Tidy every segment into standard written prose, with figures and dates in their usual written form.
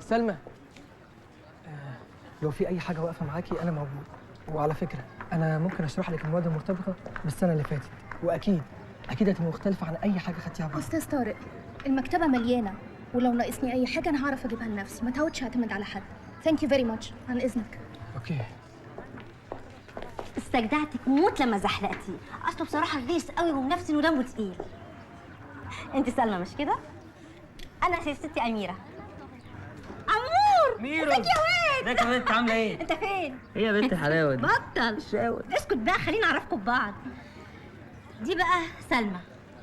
سلمى، لو في اي حاجة واقفة معاكي انا موجود. وعلى فكرة انا ممكن اشرح لك المواد المرتبطة بالسنة اللي فاتت، واكيد اكيد هتبقى مختلفة عن اي حاجة خدتيها بره. استاذ طارق، المكتبة مليانة، ولو ناقصني اي حاجة انا هعرف اجيبها لنفسي، ما تعودش اعتمد على حد. thank you very much، عن اذنك. okay. استجدعتك موت لما زحلقتيه، اصله بصراحة غلس قوي ومنفسن ودمه تقيل. انت سلمى مش كده؟ انا يا ستي اميره. عمور، ميرو، ازيك يا واد؟ ازيك يا بنت، عامله ايه؟ انت فين؟ ايه يا بنت الحلاوة دي؟ بطل اسكت بقى، خلينا اعرفكم ببعض. دي بقى سلمى،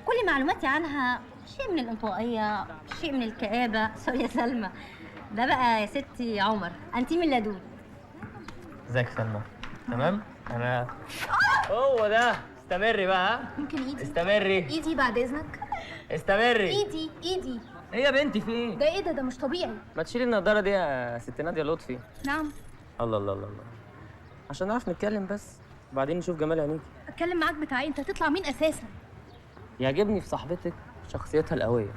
كل معلوماتي عنها شيء من الانطوائية، شيء من الكآبة. sorry يا سلمى. ده بقى يا ستي عمر، انتيم اللدود. ازيك يا سلمى؟ تمام؟ انا هو ده. استمري بقى. ممكن ايدي؟ استمري. ايدي بعد اذنك. استمري. ايدي ايدي. ايه يا بنتي في ايه؟ ده ايه ده؟ ده مش طبيعي. ما تشيلي النضارة دي يا ست ناديه لطفي. نعم. الله الله الله الله، عشان نعرف نتكلم بس، وبعدين نشوف جمال عينيكي. اتكلم معاك بتاع ايه؟ انت هتطلع مين اساسا؟ يعجبني في صاحبتك شخصيتها القوية.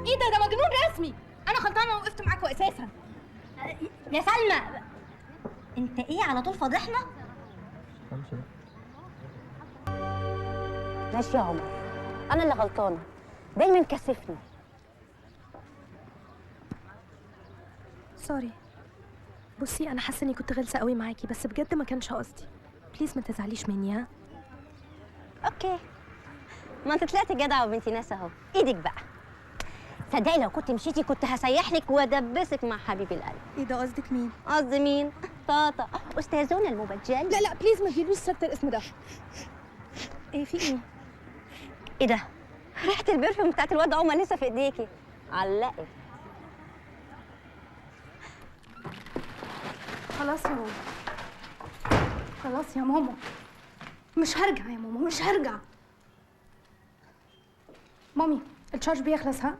ايه ده؟ ده مجنون رسمي. انا غلطانة وقفت معاكوا اساسا. يا سلمى، انت ايه على طول فاضحنا؟ ماشي يا عمر، انا اللي غلطانة، دايما كسفني. sorry. بصي انا حاسه اني كنت غلسه قوي معاكي، بس بجد ما كانش قصدي. please ما تزعليش مني. ها؟ okay، ما انت طلعتي جدعه وبنتي ناس اهو. ايدك بقى. صدقي لو كنت مشيتي كنت هسيح لك وادبسك مع حبيب القلب. ايه ده؟ قصدك مين؟ قصدي مين؟ طاطا استاذونا المبجل. لا لا please ما تجيبيش سيره الاسم ده. ايه في ايه؟ ايه ده؟ ريحه ال perfume بتاعت الواد عمر لسه في ايديكي. علقت. خلاص يا ماما، خلاص يا ماما، مش هرجع يا ماما، مش هرجع. مامي ال charge بيخلص. ها؟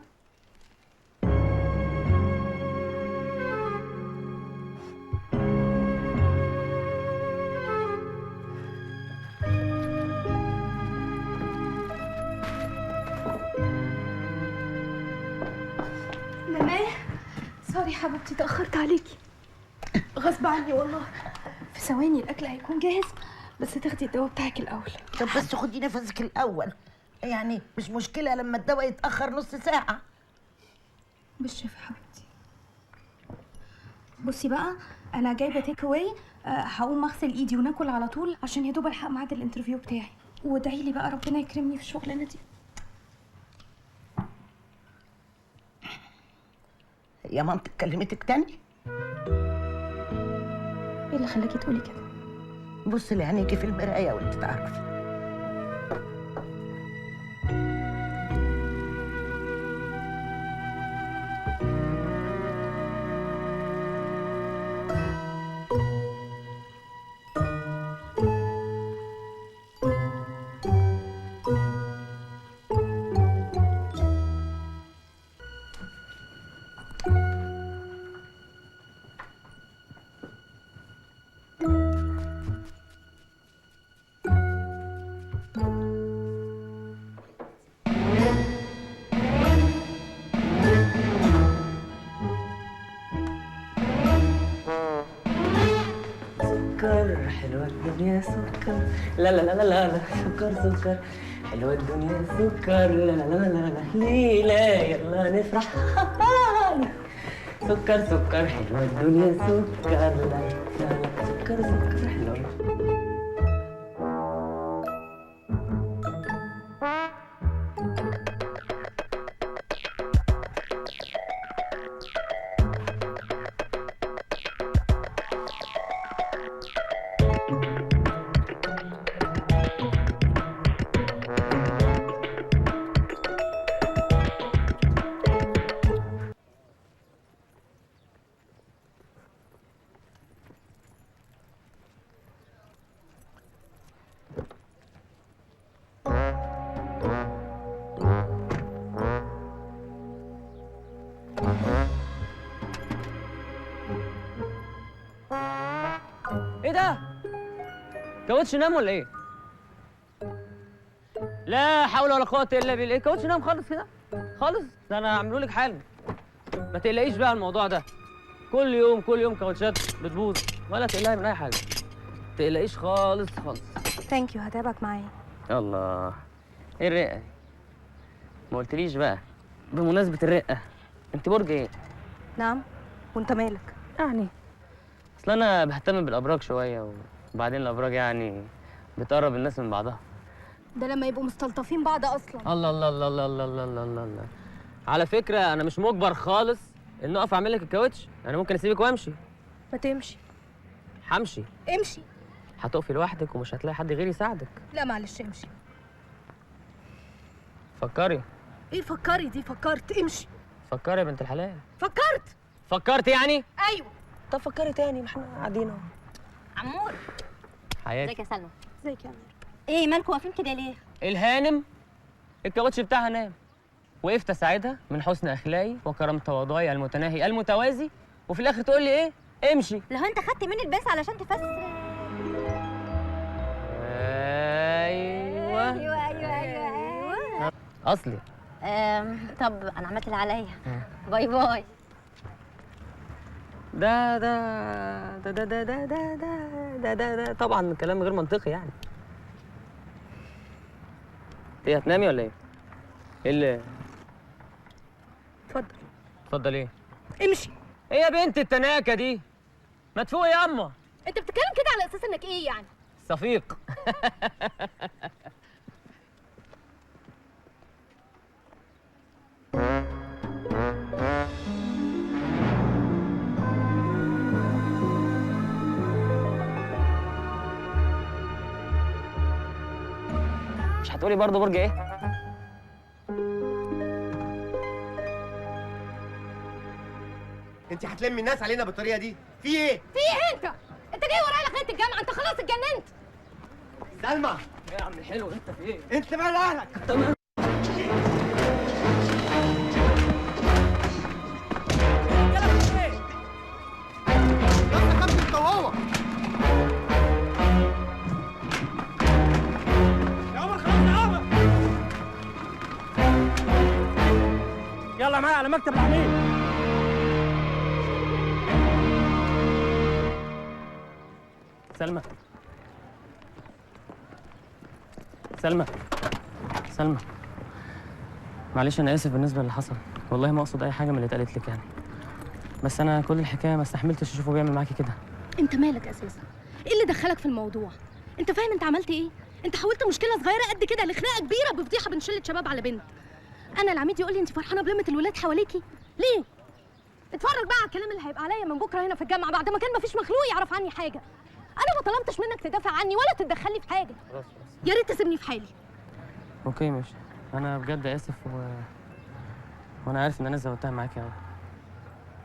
ماما sorry حبيبتي تأخرت عليكي غصب عني والله. في ثواني الأكل هيكون جاهز، بس تاخدي الدواء بتاعك الأول. طب بس خدي نفسك الأول، يعني مش مشكلة لما الدواء يتأخر نص ساعة. بالشفا حبيبتي. بصي بقى، أنا جايبة take away، هقوم أغسل إيدي وناكل على طول عشان يا دوب ألحق ميعاد ال interview بتاعي. وادعي لي بقى ربنا يكرمني في الشغلانة دي. يا مامتك كلمتك تاني؟ ايه اللي خلاكي تقولي كده؟ بصي لعينيكي في المراية وانت تعرفي. سكر حلوة الدنيا سكر، لا لا لا لا لا، سكر سكر حلوة الدنيا سكر، لا لا لا لا لا، ليلى يلا نفرح، سكر سكر حلوة الدنيا سكر، لا لا لا، سكر سكر حلوة. ايه ده؟ كاوتش نام ولا ايه؟ لا حول ولا قوة الا بالله. ايه كاوتش نام خالص كده؟ خالص؟ ده انا هعمله لك حالا. ما تقلقيش بقى الموضوع ده. كل يوم كل يوم كاوتشات بتبوظ، ولا تقلقي من اي حاجة. ما تقلقيش خالص خالص. thank you، هتعبك معايا. الله، ايه الرقة دي؟ ما قلتليش بقى بمناسبة الرقة، انت برج ايه؟ نعم، وانت مالك؟ يعني اصل انا بهتم بالابراج شوية، وبعدين الابراج يعني بتقرب الناس من بعضها. ده لما يبقوا مستلطفين بعض اصلا. الله الله الله الله الله الله الله الله الله. على فكرة انا مش مجبر خالص ان اقف اعمل لك الكاوتش، انا ممكن اسيبك وامشي. ما تمشي. همشي. امشي. هتقفي لوحدك ومش هتلاقي حد غيري يساعدك. لا معلش امشي. فكري. ايه فكري دي؟ فكرت، امشي. فكري يا بنت الحلال. فكرت. فكرت يعني؟ ايوه. طب فكري تاني، ما احنا قاعدين اهو. عمور. حياتي. ازيك يا سلمى؟ ازيك يا امير؟ ايه مالكوا واقفين كده ليه؟ الهانم الكاوتش بتاعها نام. وقفت اساعدها من حسن اخلاقي وكرم تواضعي المتناهي المتوازي، وفي الاخر تقول لي ايه؟ امشي. لو انت خدت مني الباس علشان تفسر. ايوه ايوه ايوه ايوه ايوه. اصلي. طب انا عملت اللي عليا. bye bye. ده ده ده ده ده ده ده ده ده ده طبعا كلام غير منطقي يعني. ايه هتنامي ولا ايه؟ ايه اللي؟ اتفضل. اتفضل ايه؟ امشي. ايه يا بنت التناكه دي؟ ما تفوقي ياما. انت بتتكلم كده على اساس انك ايه يعني؟ صفيق. مش هتقولي برضه برج ايه؟ انت هتلمي الناس علينا بالطريقة دي؟ في ايه؟ في ايه انت؟ انت جاي ورايا لغاية الجامعة، انت خلاص اتجننت. سلمى. يا عم الحلو انت في ايه؟ انت مال اهلك؟ تمام. يلا كابتن انت وهو. يا عمر خلاص يا عمر. يلا معايا على مكتب العميد. سلمى سلمى سلمى، معلش انا اسف بالنسبة للي حصل، والله ما اقصد اي حاجة من اللي اتقالت لك يعني، بس انا كل الحكاية ما استحملتش اشوفه بيعمل معاكي كده. انت مالك اساسا؟ ايه اللي دخلك في الموضوع؟ انت فاهم انت عملت ايه؟ انت حولت مشكلة صغيرة قد كده لخناقه كبيرة بفضيحه بين شله شباب على بنت. انا العميد يقول لي انت فرحانة بلمه الولاد حواليكي ليه؟ اتفرج بقى على الكلام اللي هيبقى عليا من بكره هنا في الجامعة بعد ما كان مفيش مخلوق يعرف عني حاجة. انا ما طلبتش منك تدافع عني ولا تتدخلي في حاجة. خلاص يا ريت تسيبني في حالي. okay ماشي، انا بجد اسف وانا عارف ان انا زودتها معاكي قوي.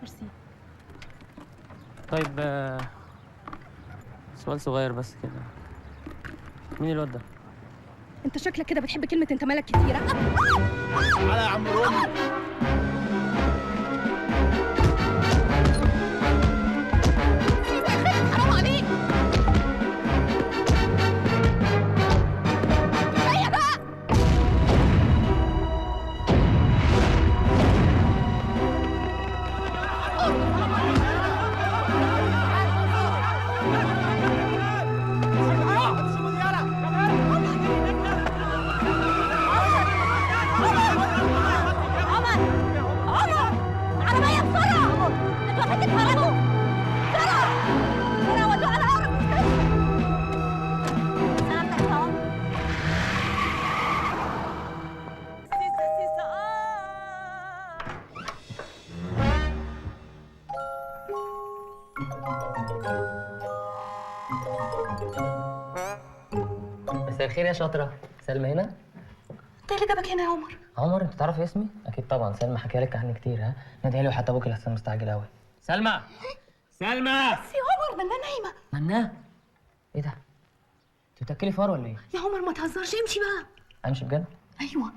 ميرسي. طيب سؤال صغير بس كده، مين الواد ده؟ انت شكلك كده بتحب كلمة انت مالك كتير. تعالى يا عم رومي. حرام عليك. كفاية بقى. عمر عمر، عربية بسرعة، انتوا عارفين تتهربوا. بسرعة بسرعة، ودوه على أقرب مستشفى. سلامتك يا عمر. مساء الخير يا شاطرة. سلمى هنا؟ انت اللي جابك هنا يا عمر؟ عمر انت تعرف اسمي؟ اكيد طبعا، سلمى حكى لك عني كتير. ها ناديها لي وحتى ابوك لحسن مستعجل قوي. سلمى سلمى. بس يا عمر منى نايمة. منى؟ ايه ده؟ انت بتاكلي فار ولا ايه؟ يا عمر ما تهزرش، امشي بقى. امشي بجد؟ ايوه.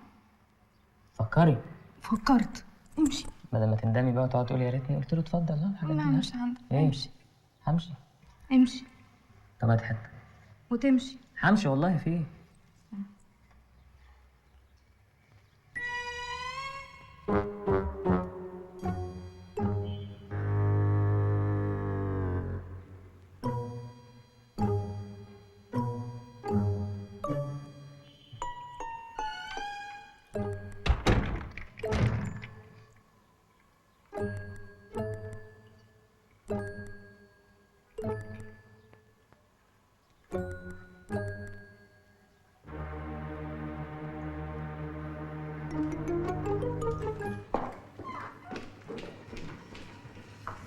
فكري. فكرت، امشي. بدل ما تندمي بقى وتقعدي تقولي يا ريتني قلت له اتفضل. لا الحاجات دي لا مش عندك. امشي. همشي. امشي. طب هات حتة وتمشي. همشي والله. في ايه؟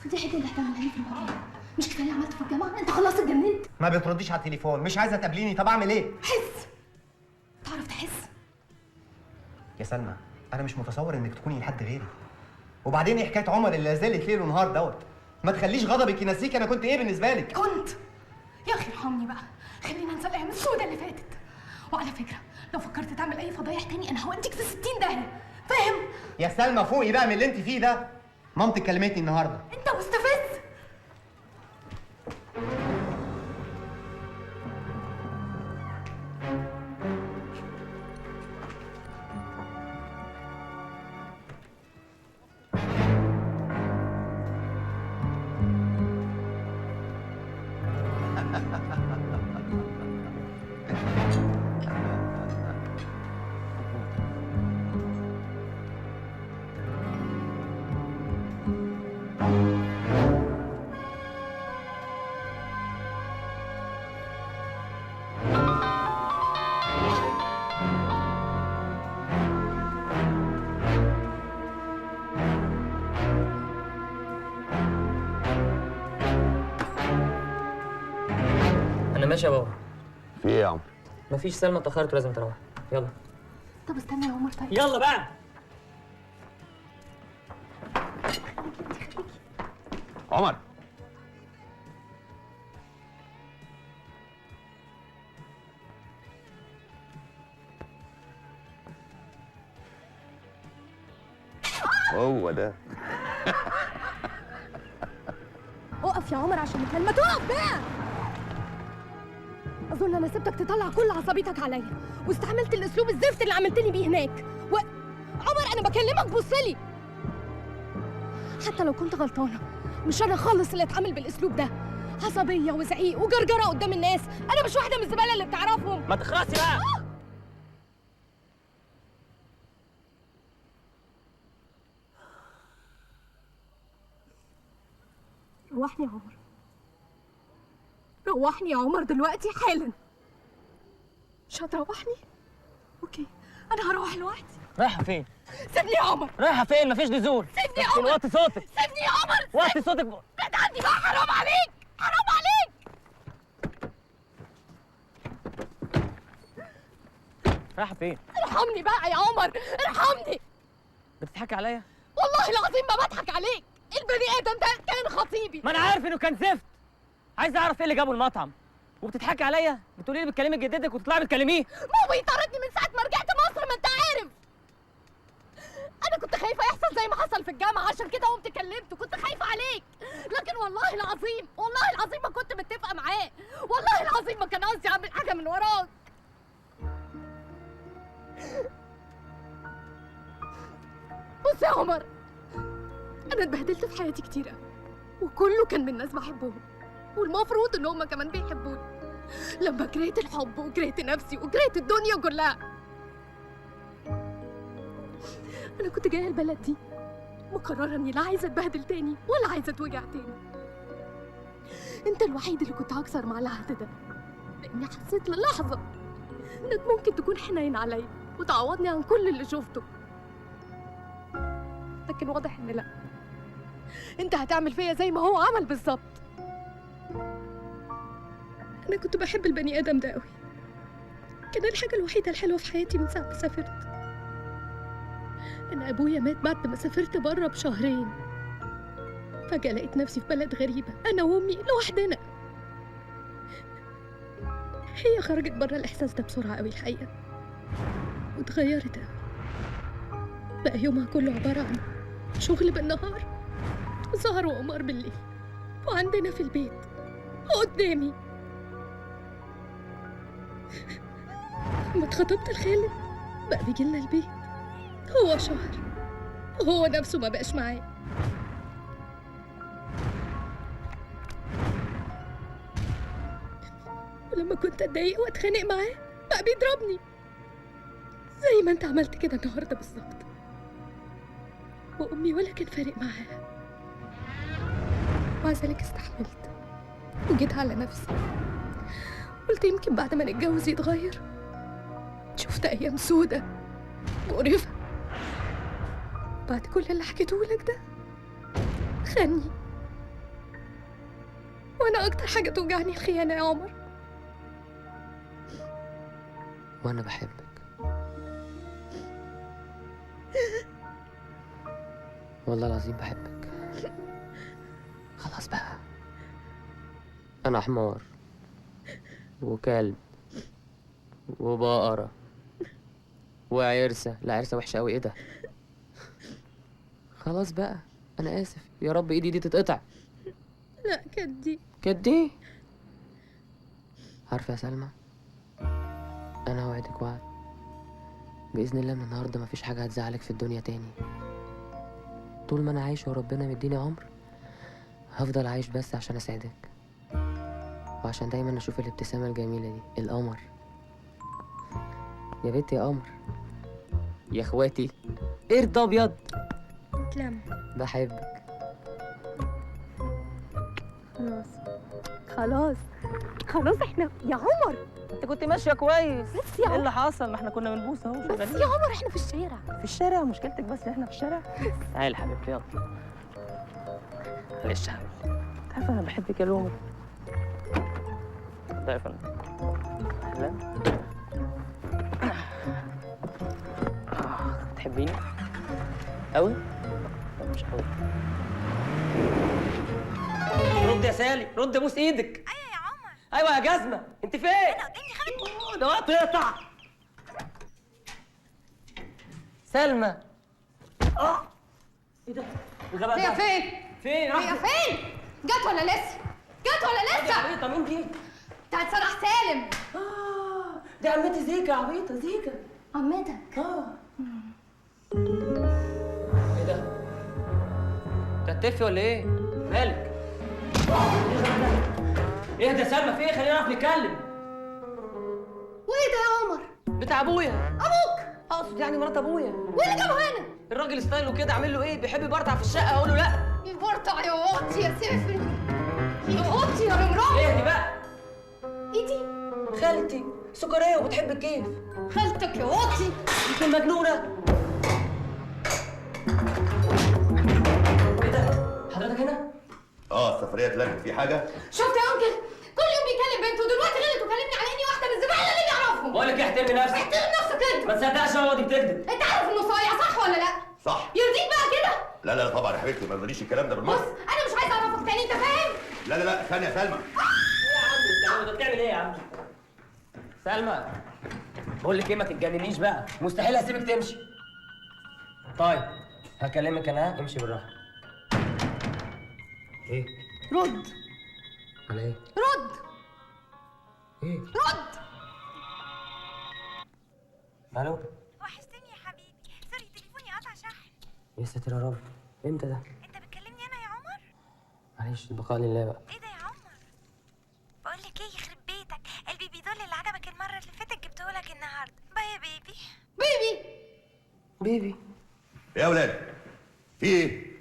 فضيحة اللي هتعملها لي في الموضوع مش كفاية اللي عملته في الجامعة؟ انت خلاص اتجننت. ما بترديش على التليفون، مش عايزه تقابليني، طب اعمل ايه؟ حس، تعرف تحس؟ يا سلمى انا مش متصور انك تكوني لحد غيري. وبعدين ايه حكاية عمر اللي لازالت ليل ونهار دوت؟ ما تخليش غضبك ينسيك انا كنت ايه بالنسبة لك. كنت يا اخي ارحمني بقى، خلينا ننسى الايام السوداء اللي فاتت. وعلى فكرة لو فكرت تعمل اي فضايح تاني انا هوديك في 60 داهية، فاهم؟ يا سلمى فوقي بقى من اللي انت فيه ده. مامتك كلمتني النهارده. انت مستفز. انا ماشي يا بابا. في ايه يا عمر؟ مفيش، سلمى اتاخرت ولازم تروح. يلا. طب استنى يا عمر. طيب يلا بقى. خليكي انت، خليكي. عمر هو ده. اقف يا عمر عشان مكالمة. تقف بقى. أظن أنا سبتك تطلع كل عصبيتك عليا واستعملت الأسلوب الزفت اللي عملتني بيه هناك. عمر أنا بكلمك، بصلي. حتى لو كنت غلطانة مش أنا خالص اللي اتعامل بالأسلوب ده، عصبية وزعيق وجرجرة قدام الناس. أنا مش واحدة من الزبالة اللي بتعرفهم. ما تخلصي بقى. روحني يا عمر، روحني يا عمر دلوقتي حالا. مش هتروحني؟ okay انا هروح لوحدي. رايحة فين؟ سيبني يا عمر. رايحة فين؟ مفيش نزول. سيبني يا عمر. وطي صوتك. سيبني يا عمر. وطي صوتك. بعد عني بقى، حرام عليك، حرام عليك. رايحة فين؟ ارحمني بقى يا عمر، ارحمني. بتضحكي عليا؟ والله العظيم ما بضحك عليك. البني ادم ده كان خطيبي. ما انا عارف انه كان زفت. عايز اعرف ايه اللي جابه المطعم. وبتضحكي عليا؟ بتقولي لي بتكلمي جدتك وتطلعي بتكلميه؟ ما هو بيطاردني من ساعة ما رجعت مصر، ما انت عارف. انا كنت خايفة يحصل زي ما حصل في الجامعة، عشان كده قمت كلمته، كنت خايفة عليك. لكن والله العظيم، والله العظيم ما كنت متفقه معاه، والله العظيم ما كان قصدي اعمل حاجة من وراك. بص يا عمر، انا اتبهدلت في حياتي كتير قوي، وكله كان من ناس بحبهم والمفروض ان هما كمان بيحبوني. لما كرهت الحب وكرهت نفسي وكرهت الدنيا كلها، انا كنت جاية البلد دي مقررة اني لا عايزه اتبهدل تاني ولا عايزه اتوجع تاني. انت الوحيد اللي كنت هكسر مع العهد ده، لاني حسيت للحظة انك ممكن تكون حنين عليا وتعوضني عن كل اللي شفته. لكن واضح ان لا، انت هتعمل فيا زي ما هو عمل بالظبط. أنا كنت بحب البني آدم ده قوي، كان الحاجة الوحيدة الحلوة في حياتي من ساعة ما سافرت. أنا أبويا مات بعد ما سافرت بره بشهرين. فجأة لقيت نفسي في بلد غريبة، أنا وأمي لوحدنا. هي خرجت بره الإحساس ده بسرعة قوي الحقيقة، واتغيرت قوي. بقى يومها كله عبارة عن شغل بالنهار وسهر وقمار بالليل، وعندنا في البيت وقدامي. لما اتخطبت لخالد بقى بيجيلنا البيت هو شهر وهو نفسه ما بقاش معايا. ولما كنت اتضايق واتخانق معاه بقى بيضربني زي ما انت عملت كده النهارده بالظبط. وامي ولا كان فارق معاها، ومع ذلك استحملت وجيت على نفسي. قلت يمكن بعد ما نتجوز يتغير. شفت ايام سودة مقرفة. بعد كل اللي حكيته لك ده خاني، وانا اكتر حاجة توجعني الخيانة يا عمر. وانا بحبك والله العظيم بحبك. خلاص بقى، انا حمار وكلب وبقرة وعرسة. لا عرسة وحشة قوي، ايه ده؟ خلاص بقى انا اسف، يا رب ايدي دي تتقطع. لا كدي كدي. عارفة يا سلمى، انا هوعدك وعد باذن الله من النهارده مفيش حاجة هتزعلك في الدنيا تاني. طول ما انا عايش وربنا مديني عمر هفضل عايش بس عشان اسعدك، وعشان دايما اشوف الابتسامة الجميلة دي. القمر يا بنتي، يا قمر يا اخواتي، قرد ابيض. تلم بحبك. خلاص خلاص خلاص احنا يا عمر. انت كنت ماشية كويس، بس يا عمر ايه اللي حصل؟ ما احنا كنا بنبوس اهو. بس يا عمر احنا في الشارع. في الشارع؟ مشكلتك بس ان احنا في الشارع. تعالي يا حبيبتي يلا. معلش يا حبيبتي، انت عارفه انا بحبك يا لومه. اتفضلي يا فندم. اهلا. بتحبيني قوي؟ لا مش قوي. رد يا سالي، رد ابوس ايدك. ايوه يا عمر. ايوه يا جزمه، انت فين؟ انا قدامي 5. ده وقت يقطع. سلمى. ايه ده؟ الغباء ده. هي فين؟ فين؟ هي فين؟ جت ولا لسه؟ جت ولا لسه؟ يا عبيطه مين دي؟ بتاعت صلاح سالم. دي عمتي زيكا يا عبيطه، زيكا. عمتك؟ ايه ده؟ انت هتتفي ولا ايه؟ مالك؟ اهدى يا سلمى، في ايه؟ خلينا نعرف نتكلم. وايه ده يا عمر؟ بتاع ابويا. ابوك؟ اقصد يعني مرات ابويا. وايه اللي جابه هنا؟ الراجل ستايله كده، عامل له ايه؟ بيحب يبرطع في الشقة، اقول له لا. يبرطع يا واطي يا سافل، يا واطي يا رمرام. اهدي بقى. ايدي؟ خالتي سكريه وبتحب الكيف. خالتك يا واطي. انت مجنونة. ايه ده؟ حضرتك هنا؟ السفرية اتلغت، في حاجة؟ شفت يا انكل؟ كل يوم بيكلم بنته، ودلوقتي غلط وكلمني على اني واحدة من الزبالة اللي بيعرفهم. بقول لك ايه، احترمي نفسك. احترم نفسك انت. ما تصدقش يا دي بتكذب. انت عارف انه صايع صح ولا لا؟ صح. يرضيك بقى كده؟ لا لا طبعا يا حبيبتي، ما يرضينيش الكلام ده بالمرة. بص انا مش عايزه اعرفك تاني، انت فاهم؟ لا لا لا ثانية يا سلمى. ايه يا عم انت بتعمل ايه يا عم؟ سلمى بقول لك ايه، ما تتجننيش بقى، مستحيل اسيبك تمشي. طيب هكلمك انا، امشي بالراحة. ايه؟ رد. على ايه؟ رد. ايه؟ رد. الو. وحشتني يا حبيبي، sorry تليفوني قطع شحن. يا ساتر يا رب، امتى ده؟ انت بتكلمني انا يا عمر؟ معلش البقاء لله بقى. ايه ده يا عمر؟ بقول لك ايه، يخرب بيتك، ال baby doll اللي عجبك المرة اللي فاتت جبته لك النهارده. bye يا baby. baby baby. ايه يا ولاد؟ في ايه؟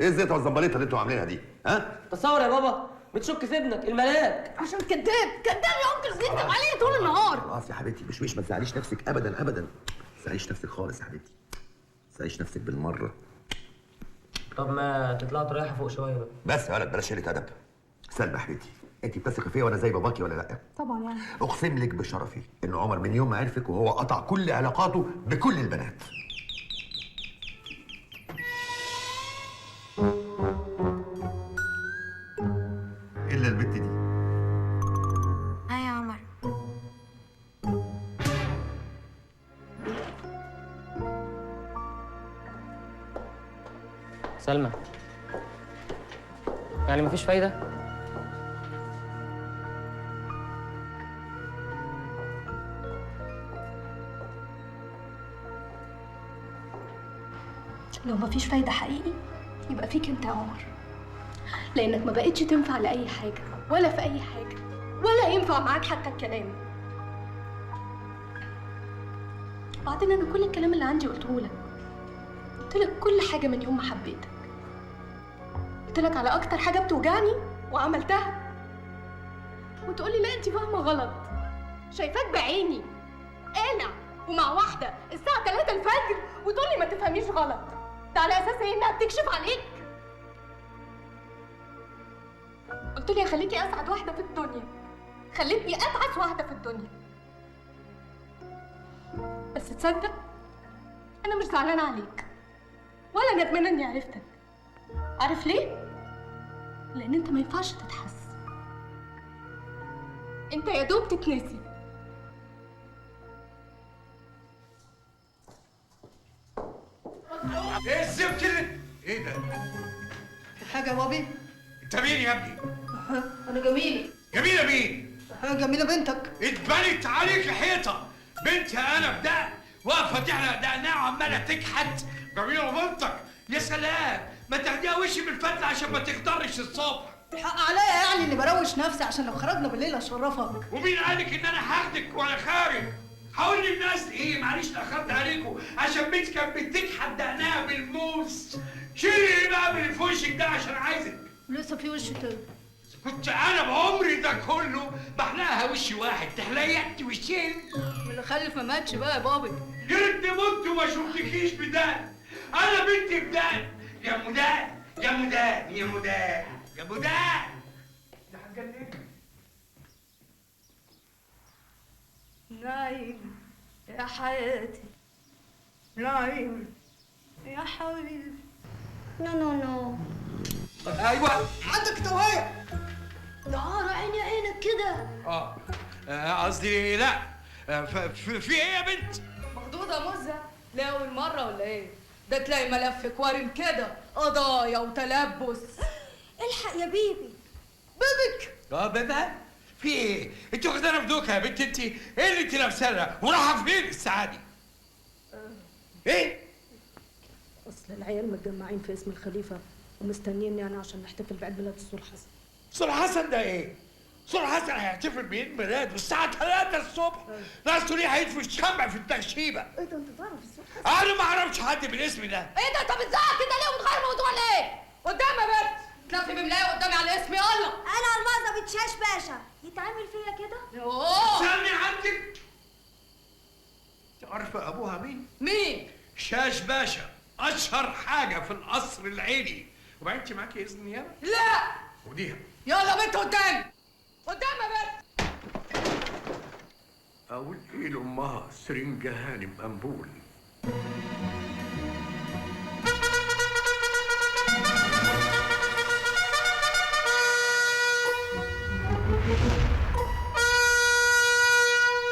ايه الزيطة والزمبليطه اللي انتوا عاملينها دي؟ ها؟ تصور يا بابا بتشك في ابنك الملاك. عشان كداب، كداب يا انكل، بيكدب عليا طول النهار. خلاص يا حبيبتي، مش ما تزعليش نفسك ابدا ابدا، ما تزعليش نفسك خالص يا حبيبتي، ما تزعليش نفسك بالمرة. طب ما تطلعوا تريحوا فوق شوية بقى. بس يا ولد بلاش قلة ادب. سلمى يا حبيبتي، انت بتثقي فيا وانا زي باباكي ولا لا؟ طبعا يعني. اقسم لك بشرفي ان عمر من يوم ما عرفك وهو قطع كل علاقاته بكل البنات. الا البت دي. هاي يا عمر. سلمى، يعني مفيش فايدة؟ لو مفيش فايدة حقيقي يبقى فيك انت يا عمر، لأنك ما بقتش تنفع لأي حاجة ولا في أي حاجة، ولا ينفع معاك حتى الكلام. بعدين أنا كل الكلام اللي عندي قلته لك، قلت لك كل حاجة من يوم ما حبيتك، قلت لك على أكتر حاجة بتوجعني وعملتها، وتقولي لا أنت فاهمة غلط. شايفاك بعيني قالع ومع واحدة الساعة 3 الفجر وتقولي ما تفهميش غلط. ده على أساس إيه؟ إنها بتكشف عليك؟ قلت لي خليكي أسعد واحدة في الدنيا، خلتني أتعس واحدة في الدنيا. بس تصدق أنا مش زعلانة عليك ولا ندمانة إني عرفتك. عارف ليه؟ لأن أنت ما ينفعش تتحس، أنت يا دوب تتنسي. ايه الزفت اللي ايه ده؟ حاجة يا بابي؟ انت مين يا ابني؟ أنا جميلة. جميلة مين؟ جميلة بنتك. اتبنت عليك حيطة، بنتي أنا بدقن واقفة تحلق دقنها وعمالة تكحت. جميلة بنتك، يا سلام، ما تاخديها وشي بالفتلة عشان ما تخضرش الصبح. الحق عليا يعني إني بروش نفسي عشان لو خرجنا بالليل أشرفك. ومين قالك إن أنا هاخدك وأنا خارج؟ هقول للناس ايه؟ معلش اتاخرت عليكم عشان بنتي كانت بتكحت دقنها بالموس. شيلي ايه بقى من في وشك ده عشان عايزك. لسه في وش تاني. كنت انا بعمري ده كله بحلقها وش واحد، تحلقي انت وشين. اللي خلف ما ماتش بقى يا بابي. يا ريتني مت وما شفتكيش بدقن. انا بنتي بدقن. يا مدان يا مدان يا مدان يا مدان. ده هتجنني. نايم يا حياتي، نايم يا حبيبي. no no no. ايوه عندك توهية. دعارة عيني عينك كده. قصدي لا. في ايه يا بنت؟ مخضوضة مزة لا أول مرة ولا ايه؟ ده تلاقي ملف كوارم كده، قضايا وتلبس. الحق يا بيبي. بيبك؟ بيبها؟ في ايه؟ انت واخدانا في دوكها يا بنت انت؟ ايه اللي انت لابساها؟ ورايحه فين الساعة دي؟ ايه؟ اصل العيال متجمعين في اسم الخليفة ومستنيني انا عشان نحتفل بعيد ميلاد السور حسن. سور حسن ده ايه؟ سور حسن هيحتفل بعيد ميلاده الساعة 3 الصبح، ناس ليه هيطفوا الشمع في التخشيبه. ايه ده انت تعرف السور حسن؟ انا ما اعرفش حد بالاسم ده. ايه ده انت بتزعق كده ليه وبتغير الموضوع ليه؟ قدام يا بنت، تلفي بملايه قدامي على الاسم يلا. انا الماظه بتشاش باشا، يتعمل فيا كده؟ استني عندك. انت عارفه ابوها مين؟ مين؟ شاش باشا، اشهر حاجة في القصر العيني. وبعدين انت معاكي اذن نيابة؟ لا. خديها. يلا بنت قدامي. قدام يا بنت. اقول ايه لامها؟ سرنجه هانم امبول.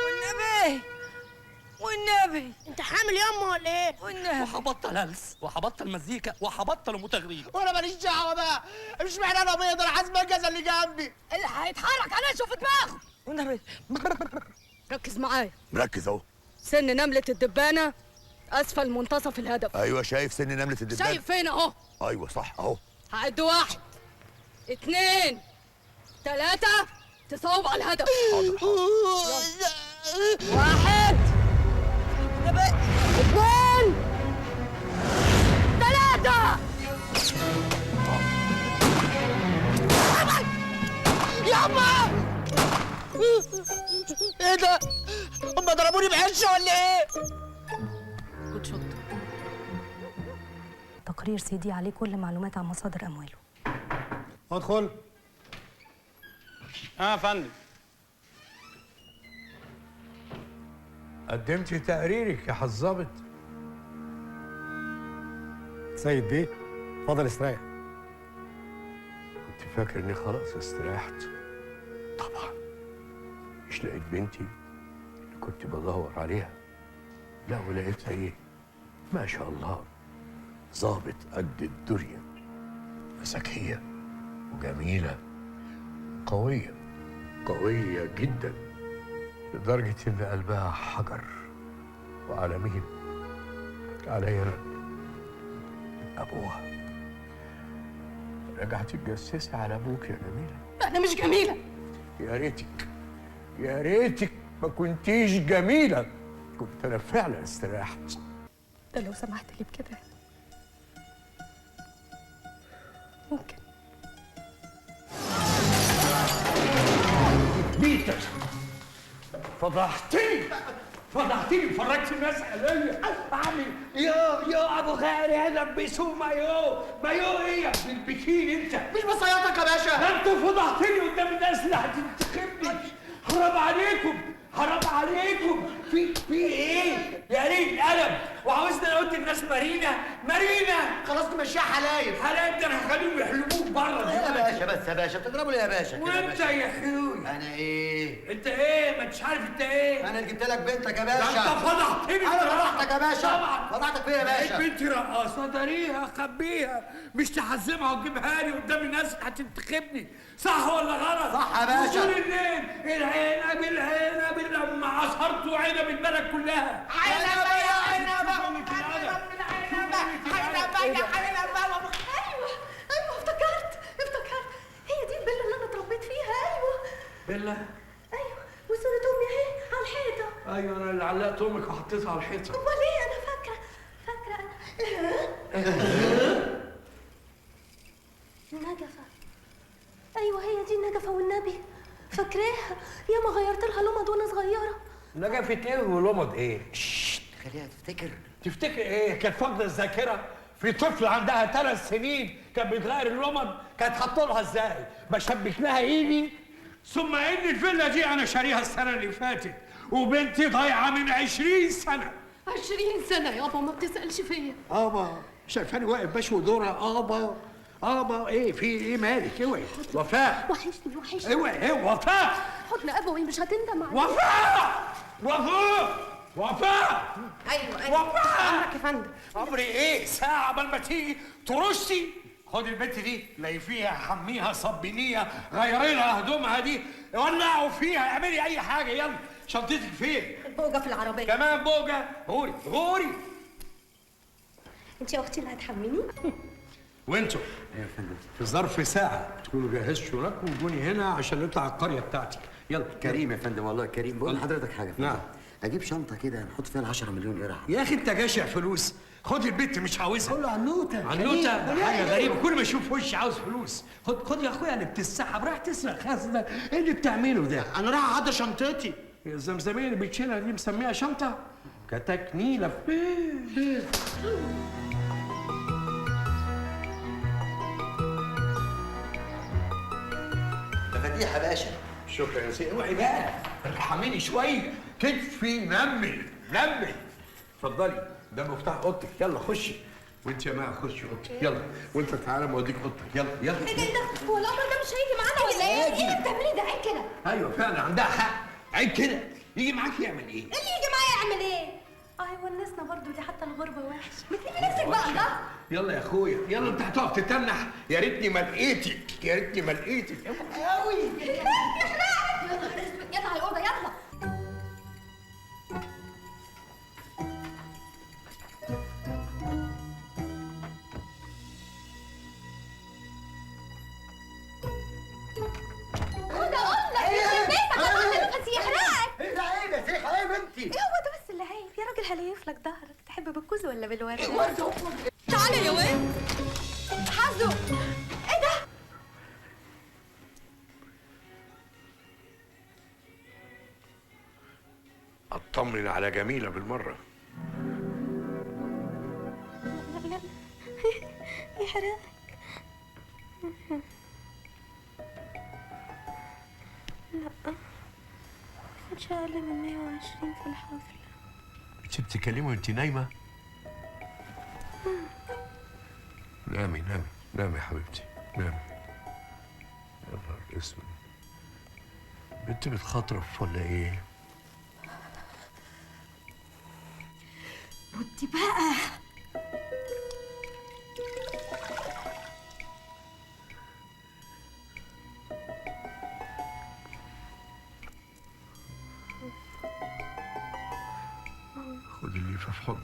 والنبي والنبي انت حامل ياما ولا ايه؟ والنبي. وهبطل هلس وهبطل مزيكا وهبطل متغريب. وانا ماليش دعوه بقى، مش معنى انا ابيض، انا حاسس بالجزء اللي جنبي اللي هيتحرك انا اشوف دماغه. والنبي ركز معايا. مركز اهو. سن نملة الدبانة اسفل منتصف الهدف. ايوه شايف سن نملة الدبانة. شايف فين اهو؟ ايوه صح اهو. هعد 1 2 3 تصوب على الهدف. حاضر حاضر. 1 2 3. يابا ايه ده؟ هم ضربوني بعشه ولا ايه؟ good shot. تقرير سيدي عليه كل معلومات عن مصادر امواله. ادخل. يا فندم. قدمتي تقريرك يا حظابط. سيد بيه اتفضل استريح. كنت فاكر اني خلاص استريحت. طبعا مش لقيت بنتي اللي كنت بدور عليها. لا ولقيتها ايه؟ ما شاء الله، ظابط قد الدنيا، ذكية وجميلة قوية، قوية جدا لدرجة إن قلبها حجر. وعلى مين؟ عليا أنا أبوها. رجعت تتجسسي على أبوك يا جميلة؟ أنا مش جميلة. يا ريتك، يا ريتك ما كنتيش جميلة، كنت أنا فعلا استريحت. ده لو سمحت لي بكده ممكن. بيتك فضحتني، فضحتني وفرجت الناس عليا. اعمل يا ابو غالي لبسوه مايو. مايو ايه يا ابن البكيني انت؟ مش بصياتك يا باشا. ده انت فضحتني قدام الناس اللي هتنتخبني. حرام عليكم، حرام عليكم. في ايه؟ يا ريت القلم وعاوزني انا قلت الناس مارينا مارينا. خلاص تمشيها حلايب. حلايب ده انا هخليهم يحلبوك بره. يا باشا بس يا باشا، بتضربوا ليه يا باشا؟ وانت يا اخوي انا ايه؟ انت ايه؟ ما انتش عارف انت ايه؟ انا اللي جبت لك بنتك يا باشا. انت فضحتني. انا فضحتك يا باشا. طبعا فضحتك فين يا باشا؟ بنتي رقاصه، داريها خبيها، مش تحزمها وتجيبها لي قدام الناس هتنتخبني. صح ولا غلط؟ صح يا باشا. طول الليل العنب العنب لما عصرتوا عنب البلد كلها. عنبة يا عنبة، عنبة عنبة يا عنبة. ايوه ايوه افتكرت، افتكرت، هي دي الفيلا اللي انا اتربيت فيها. ايوه فيلا؟ ايوه، وصورة امي اهي على الحيطة. ايوه انا اللي علقت امك وحطيتها على الحيطة. امال ايه؟ انا فاكره، فاكره انا. النجفه. ايوه هي دي النجفه والنبي، فاكراها، ياما غيرت لها لمض وانا صغيرة. نجفه ايه ولمض ايه؟ خليها تفتكر. تفتكر ايه؟ كانت فاقده الذاكرة. في طفل عندها 3 سنين كان بيتغير اللمض، كانت حاطه لها ازاي؟ بشبك لها ايدي. ثم ان الفيلا دي انا شاريها السنة اللي فاتت، وبنتي ضايعة من 20 سنة. 20 سنة يابا ما بتسالش فيا. ابا شايفاني واقف بشوي دورها. ابا ابا ايه في ايه مالك؟ اوعي وفاء. وحشني وحشني. اوعي ايه وفاء. حضن ابوي مش هتندم عليه. وفاء وفاء وفاء. ايوه ايوه وفاء. امرك يا فندم. امري ايه؟ ساعة قبل ما تيجي ترشي. خد البنت دي ليفيها، حميها، صبينيها، غيري لها هدومها دي، ولعوا فيها، اعملي اي حاجة. يلا شنطتك فين؟ البوجه في العربية. كمان بوجه؟ غوري غوري. انت يا اختي اللي هتحميني؟ وانتوا ايوه يا فندم في ظرف ساعة تكونوا جهزتوا شنطكم وجوني هنا عشان نطلع القرية بتاعتي. يلا. كريم يا فندم والله كريم. بقول لحضرتك حاجة. نعم. اجيب شنطه كده نحط فيها ال 10 مليون قرع. يا اخي انت جاشع فلوس. خد البت مش عاوزها. كله عنوته. عنوته حاجة غريبة، كل ما اشوف وش عاوز فلوس. خد خد يا اخويا اللي بتسحب، رايح تسرق خزنه. ايه اللي بتعمله ده؟ انا رايح احضر شنطتي. الزمزميه اللي بتشيلها دي مسميها شنطه؟ كتك نيله. مفاتيح يا باشا. شكرا يا سيدي. اوعي بقى ارحميني شوية، كتفي نمل نمل. اتفضلي ده مفتاح اوضتك، يلا خشي. وانت يا ماما خشي اوضتك، يلا. وانت تعالى ما اوديك اوضتك، يلا يلا. ايه ده ايه ده؟ هو القمر ده مش هيجي معانا ولا ايه؟ ايه اللي بتعملي ده؟ عيب كده. ايوه فعلا عندها حق، عيب كده. يجي معاك يعمل ايه؟ اللي يجي معايا يعمل ايه؟ يونسنا برضه، دي حتى الغربة وحش. ما تلمي نفسك بقى الله. يلا يا اخويا يلا، انت هتقف تتنح. يا ريتني ما لقيتك، يا ريتني ما لقيتك. قوي يا نهار اسود. يلا على الاوضة يلا. خد اقول لك يخرب بيتك يا واحد بس يحرقك. ايه ده؟ عيب يا شيخ، عيب انت. ايه هو ده بس اللي عيب يا راجل؟ هليف لك ظهرك. تحب بالكوز ولا بالورد؟ ورد. تعالى يا واد حزو. ايه ده؟ اطمن على جميلة بالمرة. لا لا يحرقك. لا مش اقل من 120 في الحفلة. انت بتتكلمي وانت نايمة؟ نامي نامي نامي يا حبيبتي نامي. يا نهار اسود، بنت بتخطرف ولا ايه؟ ردي بقى. في حضنك.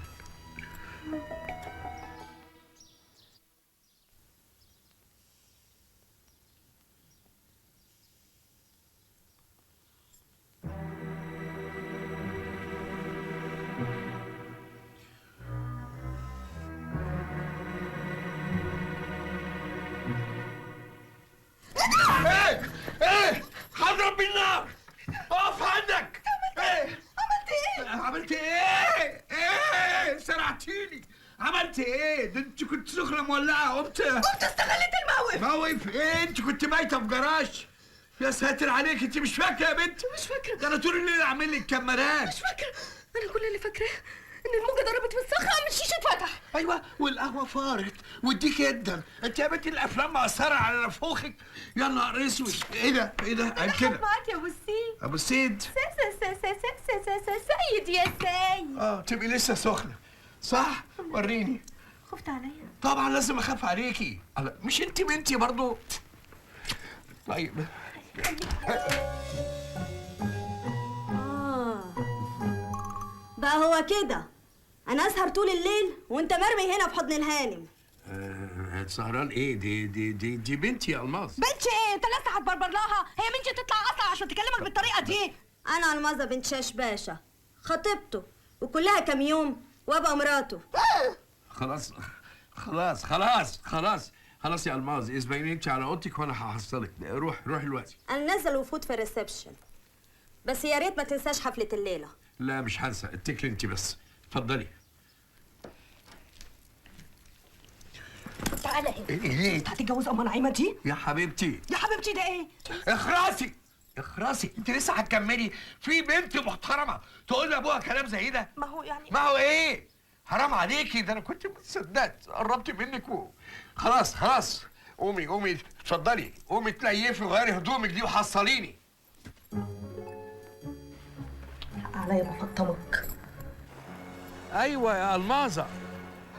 ايه ايه، هضرب بالنار. اقف عندك. ايه عملت ايه؟ عملت ايه؟ ايه سرعتيني؟ عملت ايه؟ ده انت كنت سخنة مولعه. قمت استغلت الموقف. موقف ايه؟ انت كنت بايته في جراج. يا ساتر عليك، انت مش فاكره يا بنت؟ مش فاكره. ده انا طول الليل اعمل لك كاميرات. مش فاكره. انا كل اللي فاكراه ان الموجه ضربت في الصخرة قام الشيشة اتفتح. ايوه، والقهوة فارت والديك جدا. انت يا بنتي الافلام مأثره على نفوخك. يا نهار اسود، ايه ده؟ ايه ده؟ عيب كده. معاك يا ابو السيد. ابو السيد. سيد يا سيد. تبقي لسه سخنة صح؟ وريني. خفت عليا؟ طبعا لازم اخاف عليكي. مش انت بنتي برضو؟ طيب. بقى هو كده انا اسهر طول الليل وانت مرمي هنا في حضن الهانم. سهران ايه؟ دي دي دي دي بنتي يا الماظ. بنتي ايه؟ انت لسه هتبربر لها؟ هي بنتي تطلع اصلا عشان تكلمك بالطريقة دي؟ انا الماظه بنت شاش باشا، خطيبته، وكلها كام يوم وابقى مراته. خلاص خلاص خلاص خلاص خلاص يا الماظ، اسبقيني انت على اوضتك وانا هحصلك. روح روح دلوقتي. انا نازله وفوت في ال reception، بس يا ريت ما تنساش حفلة الليلة. لا مش هنسى، اتكلي انت بس. اتفضلي. تعالى هنا. ايه؟ انت هتتجوز ام نعيمه دي؟ يا حبيبتي يا حبيبتي ده ايه؟ اخرسي اخرسي، انت لسه هتكملي؟ في بنت محترمه تقول لابوها كلام زي ده؟ ما هو يعني ما هو ايه؟ حرام عليكي، ده انا كنت مصدقت قربت منك خلاص خلاص. قومي قومي اتفضلي، قومي تليفي وغيري هدومك دي وحصليني. حق عليا بفطمك. ايوه يا الماظه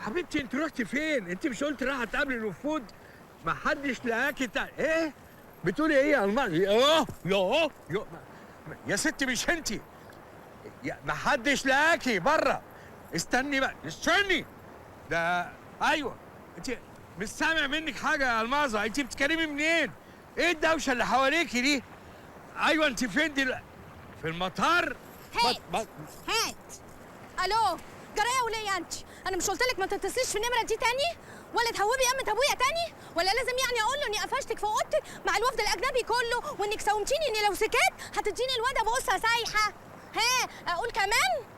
حبيبتي، انت رحتي فين؟ انت مش قلت رايحة تقابلي الوفود؟ ما حدش لقاكي. ايه؟ بتقولي ايه يا الماظه؟ يوه يوه يوه يا ستي، مش انت. ما حدش لقاكي بره. استني بقى، استني. ده ايوه، انت مش سامع منك حاجة يا الماظه، انت بتتكلمي منين؟ ايه الدوشة اللي حواليكي دي؟ ايوه انت فين دلوقتي؟ في المطار؟ هات هات. الو، جرايه وليه انت؟ انا مش قلت لك ما تتصليش في النمرة دي تاني؟ ولا تهوبي يمة ابويا تاني؟ ولا لازم يعني اقول له اني قفشتك في اوضتك مع الوفد الاجنبي كله وانك ساومتيني اني لو سكت هتديني الواد ابو قصة سايحه؟ ها اقول كمان؟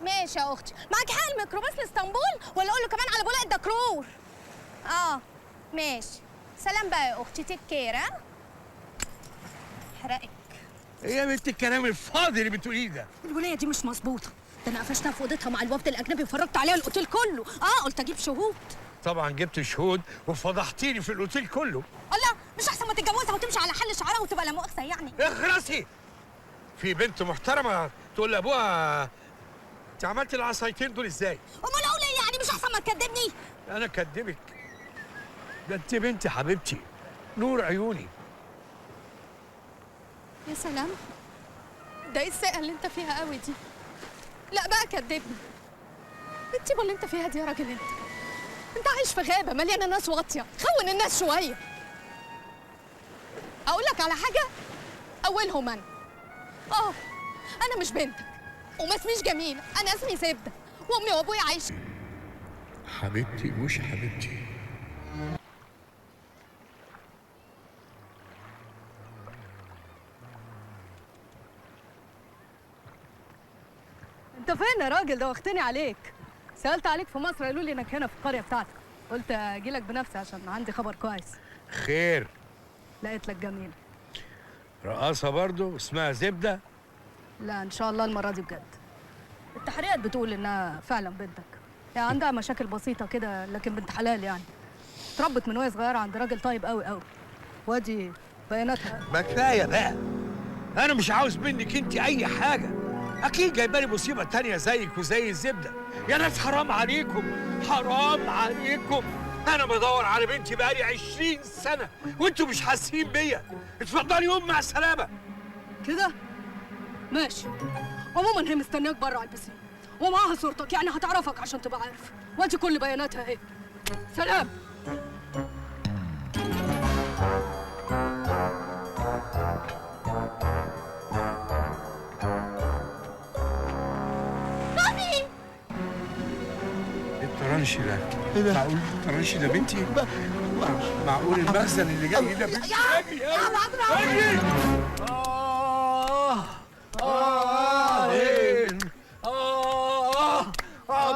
ماشي يا اختي، معاك حق. الميكروباص لاسطنبول ولا اقول له كمان على بولاق الدكرور؟ ماشي. سلام بقى يا اختي، take care. ها حرقك. ايه يا بنت الكلام الفاضي اللي بتقوليه ده؟ الوليه دي مش مظبوطة، ده انا قفشتها في اوضتها مع الوفد الاجنبي وفرجت عليها الاوتيل كله. قلت اجيب شهود. طبعا جبت شهود وفضحتيني في الاوتيل كله. الله، مش احسن ما تتجوزها وتمشي على حل شعرها وتبقى لا مؤاخذة يعني؟ اخرسي. في بنت محترمه تقول لابوها انت عملت العصايتين دول ازاي؟ امال اقول ايه يعني؟ مش احسن ما تكدبني؟ انا اكدبك؟ ده انت بنتي حبيبتي، نور عيوني. يا سلام، ده ايه الساقه اللي انت فيها قوي دي؟ لا بقى كدبني. الطيبة اللي انت فيها دي يا راجل، انت عايش في غابه مليانة ناس واطية. خون الناس شوية. اقول لك على حاجة، اولهم انا. انا مش بنتك وما اسميش جميلة، انا اسمي زبدة وامي وابويا عايشين. حبيبتي مش حبيبتي. انت فين يا راجل؟ دوختني عليك. سألت عليك في مصر قالوا لي انك هنا في القرية بتاعتك، قلت اجي لك بنفسي عشان عندي خبر كويس. خير؟ لقيت لك جميلة. رقاصة برضو اسمها زبدة؟ لا ان شاء الله المرة دي بجد. التحريات بتقول انها فعلا بنتك، يعني عندها مشاكل بسيطة كده لكن بنت حلال يعني. اتربت من وهي صغيرة عند راجل طيب قوي قوي. وادي بياناتها. ما كفاية بقى، أنا مش عاوز منك أنت أي حاجة. أكيد جايبة لي مصيبة تانية زيك وزي الزبدة. يا ناس حرام عليكم، حرام عليكم. أنا بدور على بنتي بقالي 20 سنة وأنتوا مش حاسين بيا. اتفضلي يوم مع السلامة. كده؟ ماشي. عموما هي مستنياك بره على البسين، ومعاها صورتك، يعني هتعرفك عشان تبقى عارف، وادي كل بياناتها اهي. سلام. بابي الطرنش ده؟ ايه ده؟ معقول الطرنش ده بنتي؟ معقول المخزن اللي جاي ده بنتي؟ اجري اجري.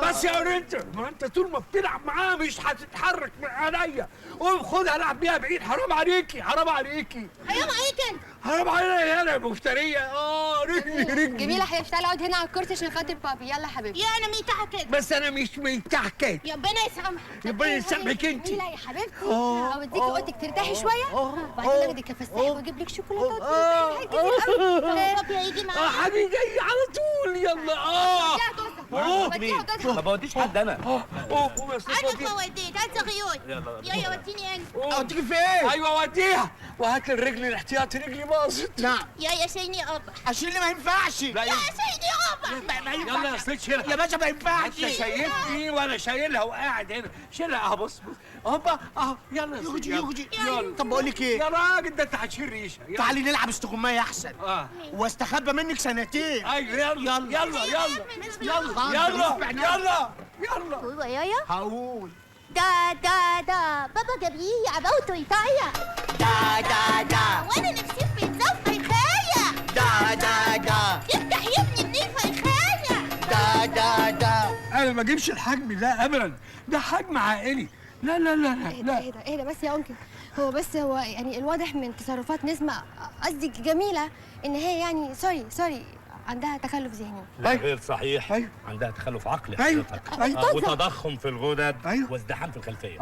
بس يا رنت، ما انت طول ما بتلعب معاها مش هتتحرك من عليا. قوم خدها العب بيها بعيد. حرام عليكي، حرام عليكي، حرام عليك انت، حرام عليا انا يا مفتريه. رجلي رجلي. جميلة حبيبتي، تعالي اقعد هنا على الكرسي عشان خاطر بابي. يلا حبيبتي. يا انا ميتاحه كده. بس انا مش ميتاحه كده. يا ربنا يسامحك. ربنا يسامحك انت. جميلة يا حبيبتي، اوديكي اوضتك ترتاحي شوية، وبعدين اخدك افسحك واجيب لك شوكولاتات وحاجات كتير قوي. بابي هيجي معايا. حبيبي جاي على طول. يلا. ما بوديش حد انا. قوم يا استاذ. انا ما وديت، هات صغير. يلا وديني انا. اوديكي فين؟ ايوه وديها، وهات لي الرجل الاحتياطي، رجلي باظت. نعم. يا شيلني ابا. اشيلني ما ينفعش. يا شيلني ابا. ما ينفعش. يلا يا استاذ شيلها يا باشا، ما ينفعش. انت شايفني وانا شايلها وقاعد هنا. شيلها اهو، بص بص هوبا اهو. يلا يا يلا. طب بقول لك ايه يا راجل، ده انت هتشيل ريشه. تعالي نلعب استغمايه احسن. واستخبى منك سنتين. ايوه يلا يلا يلا يلا يلا يلا يلا. قول يا هقول دا دا دا بابا جاب لي عباوته يطايا. دا دا دا وانا نفسي في بيتزا فيخايه. دا دا دا يفتح يا ابني منين فيخايه. دا دا دا. انا ما اجيبش الحجم ده ابدا، ده حجم عائلي. لا لا لا لا لا. اهدى اهدى بس يا انكل. هو بس هو يعني الواضح من تصرفات نسمة، قصدي جميلة، ان هي يعني sorry عندها تخلف ذهني. لا غير صحيح. أيوه. عندها تخلف عقلي. أيوه. أيوه. وتضخم في الغدد. أيوه. وازدحام في الخلفية.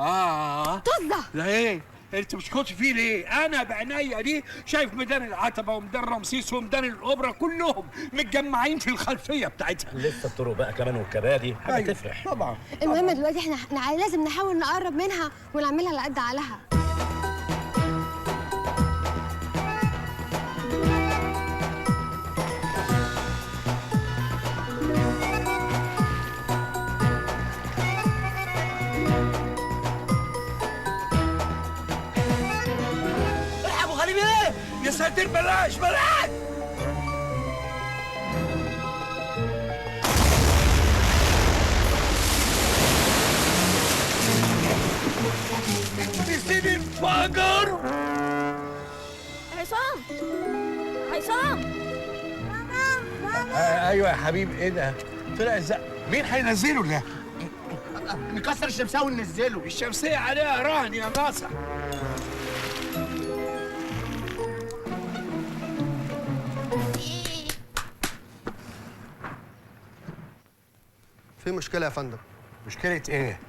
طزه. لا ايه انت مش كنت فيه ليه؟ انا بعينيا دي شايف ميدان العتبة وميدان رمسيس وميدان الاوبرا كلهم متجمعين في الخلفية بتاعتها. لسه الطرق بقى كمان والكباري حاجة. أيوه. تفرح طبعا. المهم دلوقتي احنا لازم نحاول نقرب منها ونعملها على قد عقلها. يا ساتر، بلاش بلاش. نسيني انفجر. عصام عصام. ماما ماما. ايوه يا حبيبي. ايه ده؟ طلع ازاي؟ مين هينزله ده؟ نكسر الشمسية وننزله. الشمسية عليها رهن يا ناصح. في مشكلة يا فندم. مشكلة ايه؟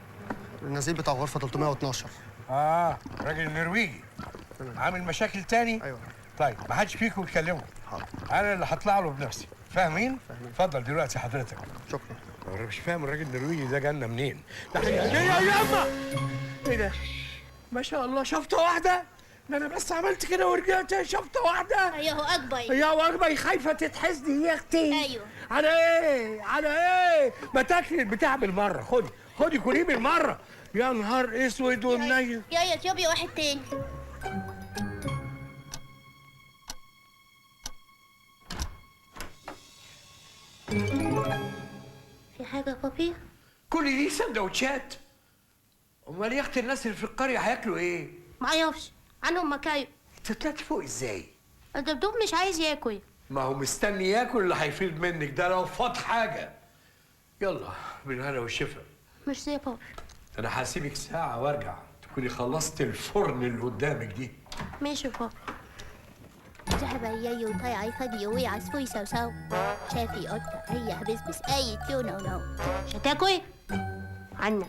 النزيل بتاع غرفة 312. الراجل النرويجي عامل مشاكل تاني؟ ايوه. طيب ما حدش فيكم يكلمه. حاضر. انا اللي هطلع له بنفسي، فاهمين؟ اتفضل دلوقتي حضرتك. شكرا. انا مش فاهم الراجل النرويجي ده جالنا منين؟ ده يا ياما. ايه ده؟ ما شاء الله، شفطة واحدة؟ ده انا بس عملت كده ورجعت شفطة واحدة. ايوه اكبر. يا اكبر، خايفة تتحسدي يا اختي. ايوه. على ايه؟ على ايه؟ ما تاكلي البتاع بالمرة. خدي خدي كليه بالمرة. يا نهار اسود ومنيل. يا اثيوبيا واحد تاني. في حاجة يا بابي؟ كل دي سندوتشات؟ امال يا اختي الناس اللي في القرية هياكلوا ايه؟ ما اعرفش عنهم مكايو. انت طلعت فوق ازاي؟ الدبدوب مش عايز ياكل. ما هو مستني ياكل اللي هيفيد منك ده لو فاض حاجة. يلا بالهنا والشفا. ميرسي يا بابا. انا هسيبك ساعة وارجع تكوني خلصت الفرن اللي قدامك دي. ماشي يا بابا. شافي قطة اي بسبس اي تيو نو نو. مش هتاكل؟ عنك.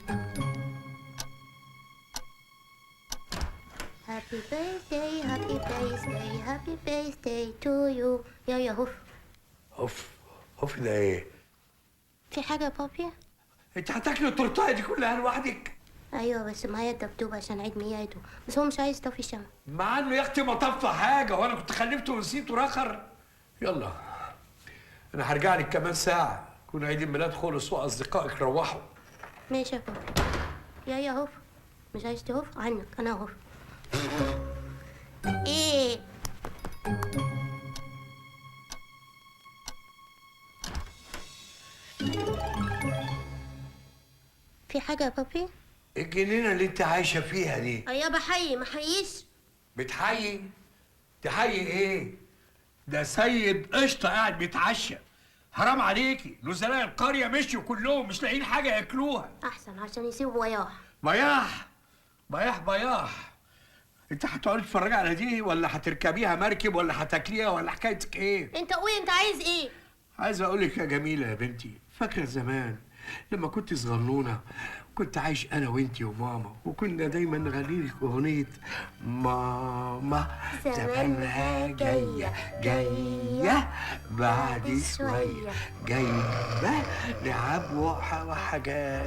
Happy birthday, happy birthday, happy birthday to you. يا يا هوف. هوف هوف ده ايه؟ في حاجة يا بابي؟ انت هتاكلي التورتايه دي كلها لوحدك؟ ايوه بس معايا الدبدوب عشان عيد ميلاده، بس هو مش عايز يطفي الشمع. مع انه يا اختي ما طفى حاجة، وانا كنت خلفته ونسيته رخر. يلا انا هرجع لك كمان ساعة، يكون عيد الميلاد خلص واصدقائك روحوا. ماشي يا بابي. يا هوف، مش عايز تهوف عنك انا هوف. ايه في حاجة يا بابي؟ الجنينة اللي انت عايشه فيها دي. ايوه بحيي، ما حييش. بتحيي؟ تحيي ايه؟ ده سيد قشطه قاعد بيتعشى. حرام عليكي، نزلاء القرية مشيوا كلهم مش لاقيين حاجة ياكلوها. احسن عشان يسيبوا بياح. بياح بياح بياح. انت هتقعدي تتفرجي على دي ولا هتركبيها مركب ولا هتاكليها ولا حكايتك ايه؟ انت قولي انت عايز ايه؟ عايز اقول لك يا جميلة يا بنتي، فاكره زمان لما كنت صغنونه كنت عايش انا وانتي وماما، وكنا دايما نغني لك اغنية ماما زمانها جاية جاية بعد شوية جايبه لعب وحاجات.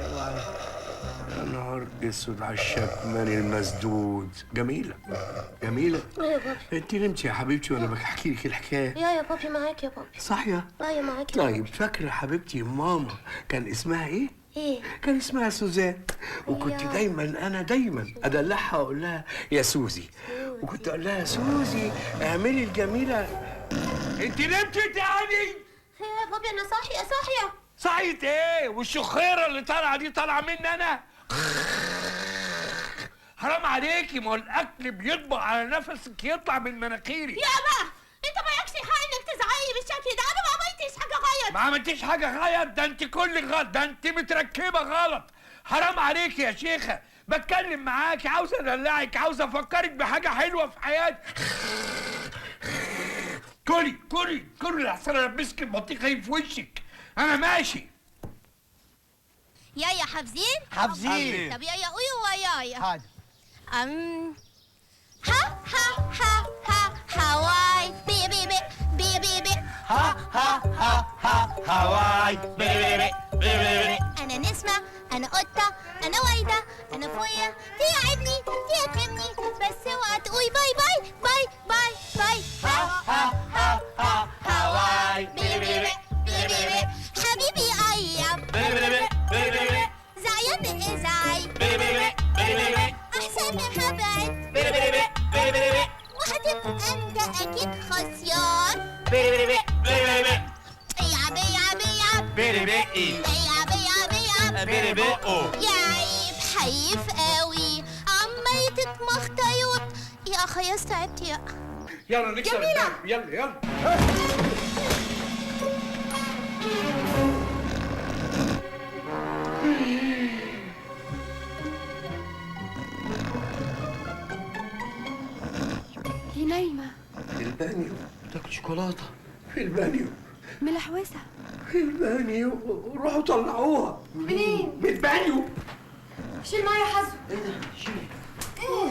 يا نهار اسود على الشكمان المسدود. جميلة جميلة. ايوه يا بابي. انت نمتي يا حبيبتي وانا بحكي لك الحكاية؟ يا بابي معاك يا بابي. صاحية؟ ايوه معاك. طيب فاكره حبيبتي ماما كان اسمها ايه؟ ايه؟ كان اسمها سوزان. وكنت دايما انا دايما ادلعها واقول لها يا سوزي، وكنت اقول لها سوزي اعملي الجميلة. انت نمتي تاني؟ يا بابي انا صاحية صاحية. صاحية ايه؟ والشخيره اللي طالعه دي طالعه مني انا؟ حرام عليكي، ما هو الاكل بيطبق على نفسك يطلع من مناخيري. يا بقى انت مالكش حق انك تزعقي بالشكل ده، انا ما عملتش حاجة غلط. ما عملتيش حاجة غلط؟ ده انت كل غلط، ده انت متركبه غلط. حرام عليكي يا شيخه، بتكلم معاكي عاوز ادلعك، عاوز افكرك بحاجة حلوة في حياتك. كلي كلي كلي لحسن البسك البطيخه في وشك. انا ماشي. يا حافظين؟ حافظين. طب يا قولي ويايا. حاضر. ها ها ها ها هواي بي بي بي بي بي بي. ها ها ها ها هواي بي بي بي بي بي. أنا نسمة، أنا قطة، أنا وايدة، أنا فوية، تيعبني تيكرمني بس اوعى تقولي bye bye bye bye bye. ها ها ها ها هواي بي بي بي بي بي بي. حبيبي أيام بي بي بي بي بي بي. زعيان إزعي بي بي بي بي بي بي. أحسن هبعد بي بي بي بي بي بي. وهتبقى أنت أكيد خسيان بي بي بي بي بي. بيع بيع بيع بي بي بيع بيع بيع بي بي. يا عيب حيف قوي عمال تتمخطيوت يا خلاص تعبت. يا يلا نكسر جميلة. يلا يلا. دي نايمة في البانيو بتاكل شوكولاتة في البانيو ملحوسة في البانيو. روحوا طلعوها. منين؟ من البانيو. شيل معايا حزو. ايه ده؟ شيل ايه؟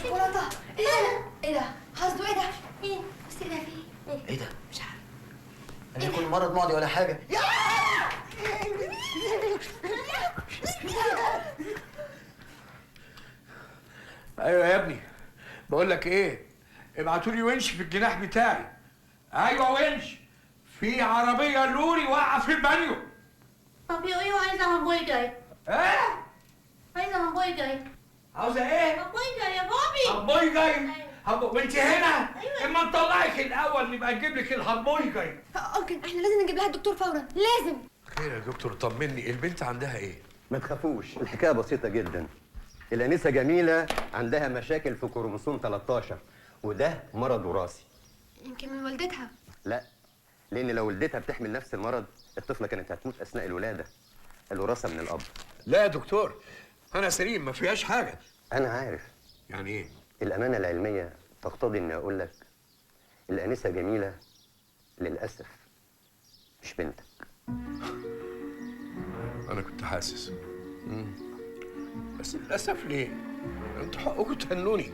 شوكولاتة. ايه ده؟ ايه ده؟ حزو ايه ده؟ ايه؟ بس ايه ده في ايه؟ ايه ده؟ مش عارفة. انا يكون مرض معدي ولا حاجة. ايوه يا ابني بقول لك ايه، ابعتوا لي ونش في الجناح بتاعي. ايوه ونش، في عربية لوري واقعه في البانيو. طب ايوه عايزه همبرجر. ايه؟ عايزه همبرجر. عاوزه ايه؟ همبرجر يا بابي. همبرجر؟ وانت هنا؟ ايوه. اما نطلعك الاول نبقى نجيب لك الهمبرجر. okay احنا لازم نجيب لها الدكتور فورا، لازم. خير يا دكتور طمني، البنت عندها ايه؟ ما تخافوش، الحكاية بسيطة جدا. الانسة جميلة عندها مشاكل في كروموسوم 13 وده مرض وراثي. يمكن من والدتها. لا، لان لو والدتها بتحمل نفس المرض الطفلة كانت هتموت اثناء الولادة. الوراثة من الاب. لا يا دكتور انا سليم ما فيهاش حاجة. انا عارف. يعني ايه؟ الامانة العلمية تقتضي اني اقول لك الانسة جميلة للاسف مش بنتك. انا كنت حاسس. بس للاسف ليه؟ انتوا حقكم تهنوني.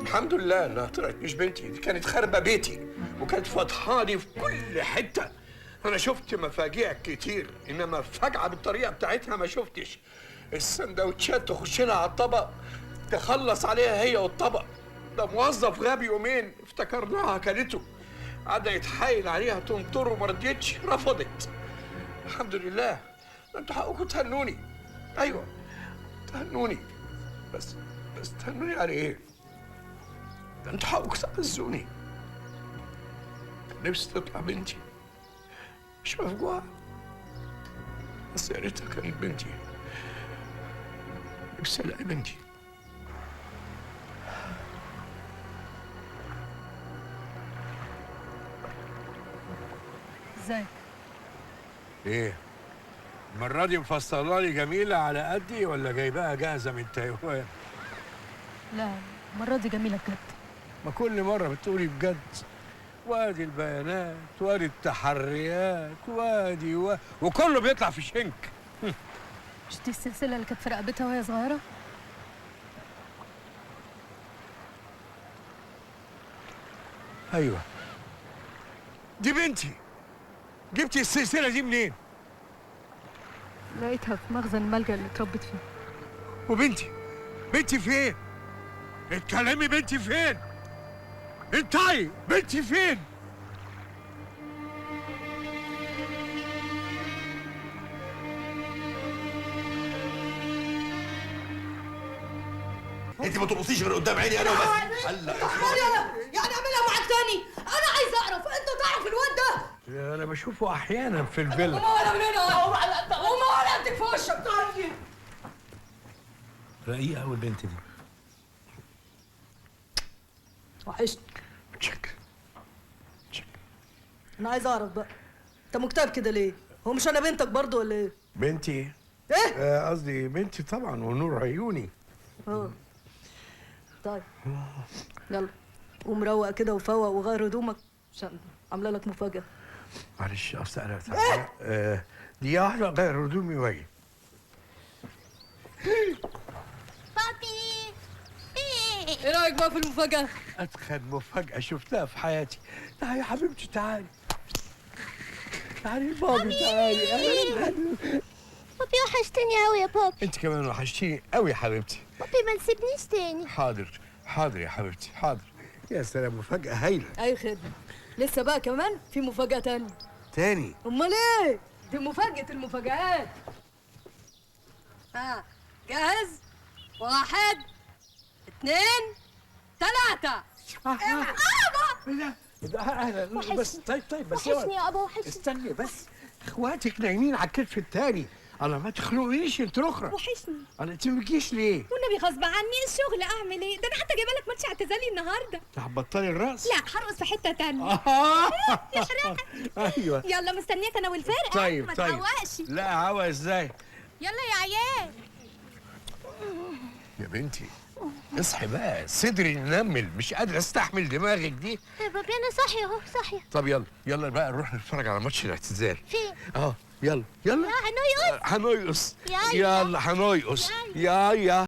الحمد لله انها طلعت مش بنتي، دي كانت خاربه بيتي وكانت فضحاني في كل حتة. انا شفت مفاجيع كتير، انما فجعه بالطريقة بتاعتها ما شفتش. السندوتشات تخش لها على الطبق تخلص عليها هي والطبق. ده موظف غبي يومين افتكرناها اكلته، قعد يتحايل عليها تنطره وما رضيتش، رفضت. الحمد لله. انتوا حقكم تهنوني. ايوه تهنوني، بس تهنوني على ايه؟ ده انتوا حقكم تعزوني. كان نفسي تطلع بنتي مش مفجوعة، بس يا ريتها كانت بنتي. نفسي الاقي بنتي. ازيك؟ ايه؟ المرة دي مفصلة لي جميلة على قدي ولا جايباها جاهزة من تايوان؟ لا المرة دي جميلة بجد. ما كل مرة بتقولي بجد. وادي البيانات وادي التحريات وادي وكله بيطلع في شنك. مش دي السلسلة اللي كانت في رقبتها وهي صغيرة؟ ايوه دي بنتي. جبتي السلسلة دي منين؟ لقيتها في مخزن الملجأ اللي اتربت فيه. وبنتي؟ بنتي فين؟ اتكلمي، بنتي فين؟ انتي بنتي فين؟ انت ما ترقصيش غير قدام عيني انا وبس. هلا يعني اعملها معاك تاني؟ انا عايزه اعرف، انت تعرف الواد ده؟ انا بشوفه احيانا في الفيلا. وما ولا من هنا، وما ولا قدك في وشك. تعرفي رقيقه قوي البنت دي. وحشني. تشك تشك. انا عايز اعرف بقى، انت مكتئب كده ليه؟ هو مش انا بنتك برضو ولا ايه؟ بنتي؟ ايه؟ قصدي بنتي طبعا ونور عيوني. طيب يلا قوم روق كده وفوق وغير هدومك عشان عامله لك مفاجأة. معلش اصل انا تعبان. دي واحدة غير هدومي واجي. بابي ايه رأيك بقى في المفاجأة؟ أتخن مفاجأة شفتها في حياتي. تعالي يا حبيبتي، تعالي تعالي بابي، تعالي. أهلاً. بابي وحشتني قوي يا بابي. انت كمان وحشتيني قوي يا حبيبتي. بابي ما تسيبنيش تاني. حاضر حاضر يا حبيبتي حاضر. يا سلام، مفاجأة هايلة. أي خدمة. لسه بقى كمان في مفاجأة تانية. تاني؟ أمال إيه؟ دي مفاجأة المفاجآت. ها جاهز؟ 1 2 3. لا اهلا بس. طيب بس وحشني يا ابا، وحشني. استني بس، اخواتك نايمين على الكتف التاني. انا ما تخنقنيش انت الاخرى. وحشني. انا انت ما بتجيش ليه؟ والنبي غصب عني الشغل، اعمل ايه؟ ده انا حتى جايبه لك ماتش اعتزالي النهارده. هتبطلي الرقص؟ لا هرقص في حتة تانية. يا حرام. ايوه يلا مستنياك انا والفرقة. طيب ما طيب. تعوقش. لا عوق ازاي؟ يلا يا عيال. يا بنتي اصحي بقى، صدري نمل، مش قادر استحمل دماغك دي. يا بابي انا صاحية اهو، صاحية. طب يلا يلا بقى نروح نتفرج على ماتش الاعتزال. فين؟ يلا يلا. هنقص هنقص. يلا هنقص. يا